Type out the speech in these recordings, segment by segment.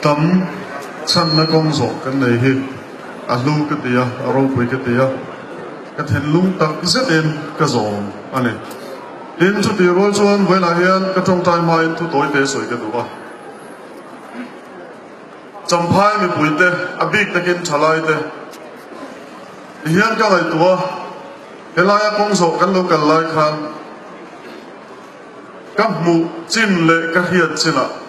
Tam chhanna kawng zawh kan nei hi a hlu ka ti a, a ropui ka ti a, ka thinlung tak zetin ka zawm a ni. Tin, chutih rual chuan vawiinah hian ka tawngtai hmain thu tawi te sawi ka duh a. Champhai mipuite, a bik takin thalaite ti hian ka ngaihtuah a, helaia kawng zawh kan lo kal lai khan ka hmuh chin leh ka hriat chinah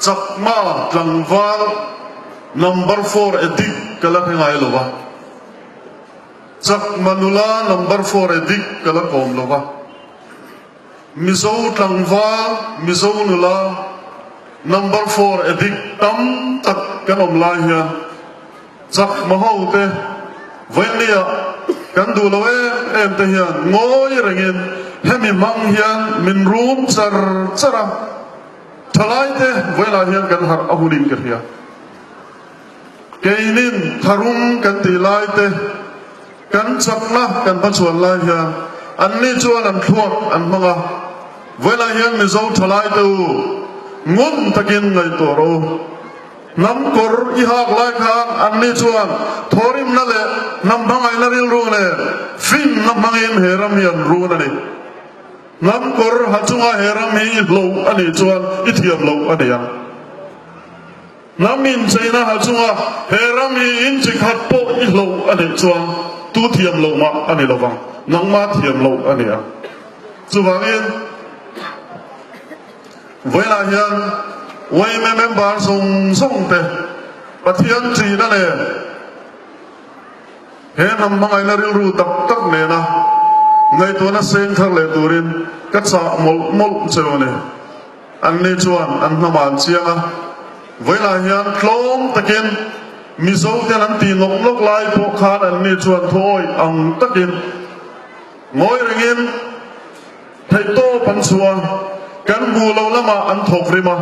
Chakma tlangval number four addict ka la hre ngai lo va, Chakma nula number four addict ka la kawm lo va. Mizo tlangval, Mizo nula, number four addict tam tak kan awm lai hian chakma ho te vawinia kan duh lo em em te hian ngawi rengin hemi hmang hian min rum char char a, thalai te vawilah hian kan harh a hunin ka hria. Keinin tharum kan tih lai te, kan chakna kan hmachhuan lai hian anni chuan an thluak an hmang a, vawilah hian Mizo thalai te u ngun takin ngaihtuah rawh u. Hnam kawr i hak lai khan anni chuan thawrimna leh hnam hmangaihna rilru nen finna hmangin he ram hi an run a ni. Hnam kawr ha chunga he ram hi i hloh a nih chuan i thiam loh a ni ang. Hnam incheina ha chunga he ram hi inchi khat pawh i hloh a nih chuan tu thiam loh mah a ni lovang, nangmah thiam loh a ni ang. Chuvangin vawiinah hian yma member zawng zawng te Pathian ṭihna nen he hnam hmangaihna rilru tak tak nena ngaihtuahna seng thar leh turin ka chah mawlh mawlh cheu a ni. Anni chuan an hnamah an chiang a, vawilah hian tlawm takin Mizo ten an tih nawk nawk lai pawh khan anni chuan thuawih ang takin ngawi rengin theihtawp an chhuah a, kan hmuh loh lamah an thawk rim a,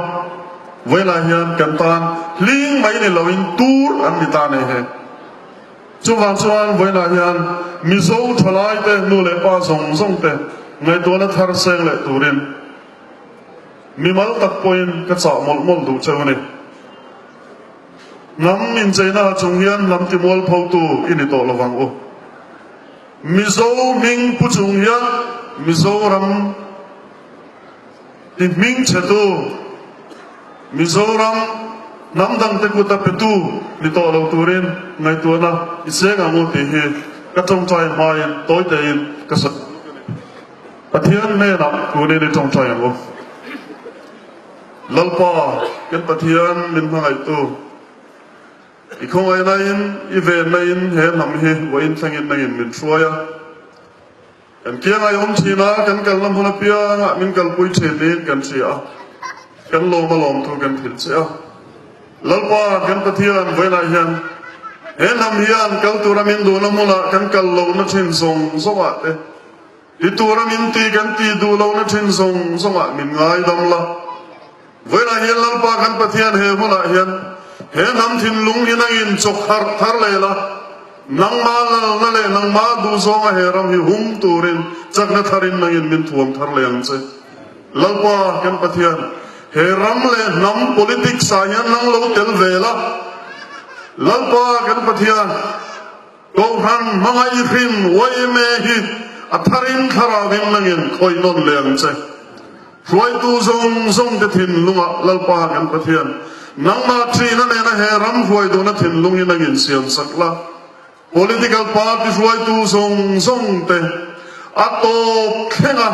vawilah hian kan tan hling mai ni loin tur an ni ta nei he. Chuvang chuan vawilah hian Mizo thalaite nu leh pa zawng zawng te ngaihtuahna thar seng leh turin, Mimal tak pawhin ka chah mawlh mawlh duh cheu a ni. Hnam incheina ha chung hian hnam timual photu i ni tawh lovang u. Mizo hming pu chung hian Mizoram ti hming chhetu, Mizoram hnam dangte kuta petu ni tawh lo turin ngaihtuahna i seng ang u tih hi ka tawngtai hmain tawitein ka sawi lut a ni. Pathian hnenah tunin i tawngtai ang u. Lalpa, kan Pathian min hmangaihtu, i khawngaihnain, i vennain he hnam hi vawiin thlengin nangin min hruai a. Kan kianga i awm thin a, kan kalna hmun apiangah min kalpui thin niin kan hria a, kan lawm a lawmthu kan hrilh che a. Lalpa, kan Pathian, vawiinah hian he hnam hian kal tura min duhna hmunah kan kal lohna thin zawng zawngah te, Ti tura min ti kan ti duh lohna thin zawng zawngah min ngaidam la. Vawiinah hian Lalpa kan Pathian he hunah hian he hnam thinlung hi nangin chawk harh thar leh la, nangmah lalna leh nangmah duhzawnga he ram hi hum turin chakna tharin nangin min thuam thar leh ang che. Lalpa kan Pathian, he ram leh hnam politics ah hian nang lo tel ve la. Lalpa kan Pathian, Kohhran hmangaih hrin yma hi a tharin thlarauvin nangin khawih nawn leh ang che. Hruaitu zawng zawng te thinlungah Lalpa kan Pathian, nangmah ṭhihna nena he ram hruai duhna thinlung hi nangin siam sak la. Political party hruaitu zawng zawng te a tawp thlenga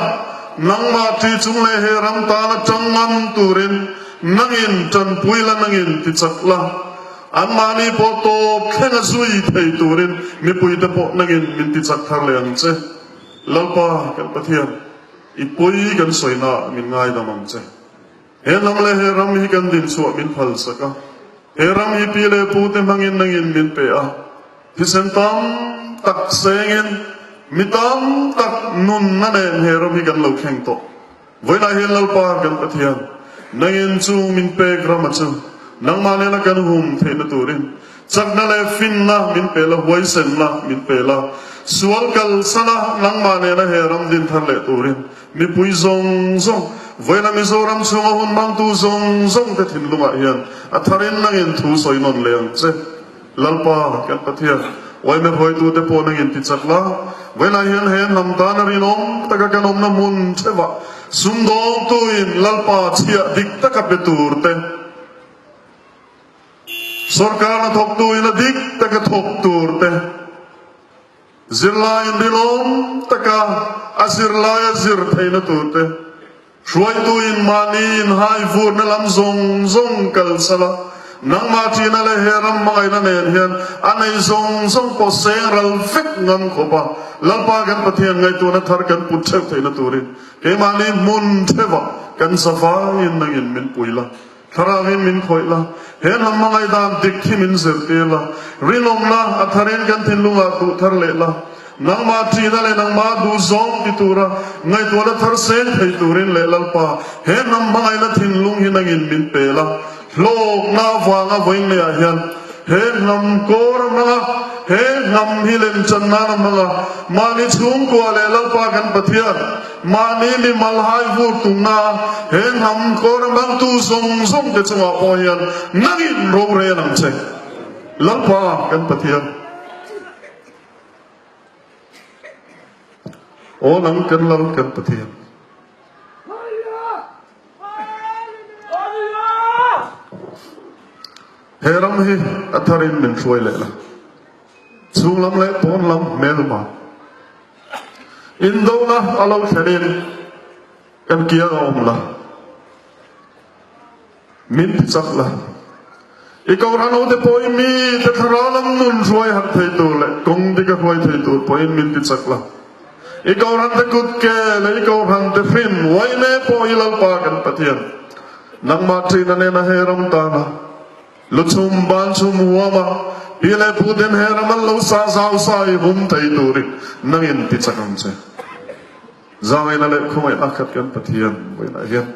nangmah ṭhi chung leh he ram tana ṭang ngam turin nangin ṭanpui la nangin ti chak la. Anmahni pawh tawp thlenga zui thei turin mipuite pawh nangin min ti chak thar leh ang che. Lalpa kan Pathian, i pui kan sawina min ngaidam ang che. He hnam leh he ram hi kan dinchhuah min phalsak a, he ram hi pi leh pute hmangin nangin min pe a, thisen tam tak sengin mi tam tak nunna nen he ram hi kan lo thleng tawh. Vawiinah hian Lalpa kan Pathian, nangin chu min pek rama chu nangmah nena kan hum theihna turin chakna leh finna min pe la, huaisenna min pe la, sual kalsana nangmah nena he ram din thar leh turin mipui zawng zawng. Vawiina Mizoram chhunga hun hmangtu zawng zawng te thinlungah hian a tharin nangin thu sawi nawn leh ang che. Lalpa kan Pathian, uaime hruaitute pawh nangin ti chak la, vawiinah hian he hnam tana rinawm taka kan awmna hmun theuhah sumdawngtuin Lalpa chhiah dik taka pe tur te, Sorkarna thawktuin a dik taka thawk tur te, Zirlaiin rinawm taka a zirlai a zir theihna tur te, hruaituin mahni inhai vurna lam zawng zawng kalsal a, nangmah ṭihna leh he ram hmangaihna nen hian a nei zawng zawng pawh seng ral vek ngam khawp a, Lalpa kan Pathian ngaihtuahna thar kan put ṭheuh theihna turin keimahni hmun ṭheuhah kan zavaiin nangin min pui la. Thlarauin min khawih la, he hnam hmangaih dan dik hi min zirtir la, rinawmna a tharin kan thinlungah duh thar leh la, nangmah ṭihna leh nangmah duhzawng ti tura ngaihtuahna thar seng thei turin leh Lalpa, he hnam hmangaihna thinlung hi nangin min pe la, hlawkna avanga vawiinleiah hian he hnam kawr a hmang a, he hnam hi lemchan nan a hmang a, mahni chhungkua leh Lalpa kan Pathian, Mahni mi malhai vur tumna he hnam kawr hmangtu zawng zawng te chungah pawh hian nangin rorel ang che. Lalpa kan Pathian. Aw nang kan Lal kan Pathian. He ram hi a tharin min hruai leh la. Chhung lam leh pawn lam hmelma. Indona a lo thlenin kan kiang a awm la, min ti chak la. I kohhran hote pawhin mi te thlarau lam nun hruai harh thei tur leh kawng dika hruai thei tur pawhin min ti chak la. I kohhran te kut ke leh i kohhran te hrin uaime pawh hi Lalpa kan Pathian, nangmah ṭihna nena he ram tana Lu chhum ban chhum huam a, pi leh pu ten he ram an lo sa zau sa i hum thei turin nangin ti chak ang che. Zangaina leh khawngaihna khat kan Pathian vawiinah hian.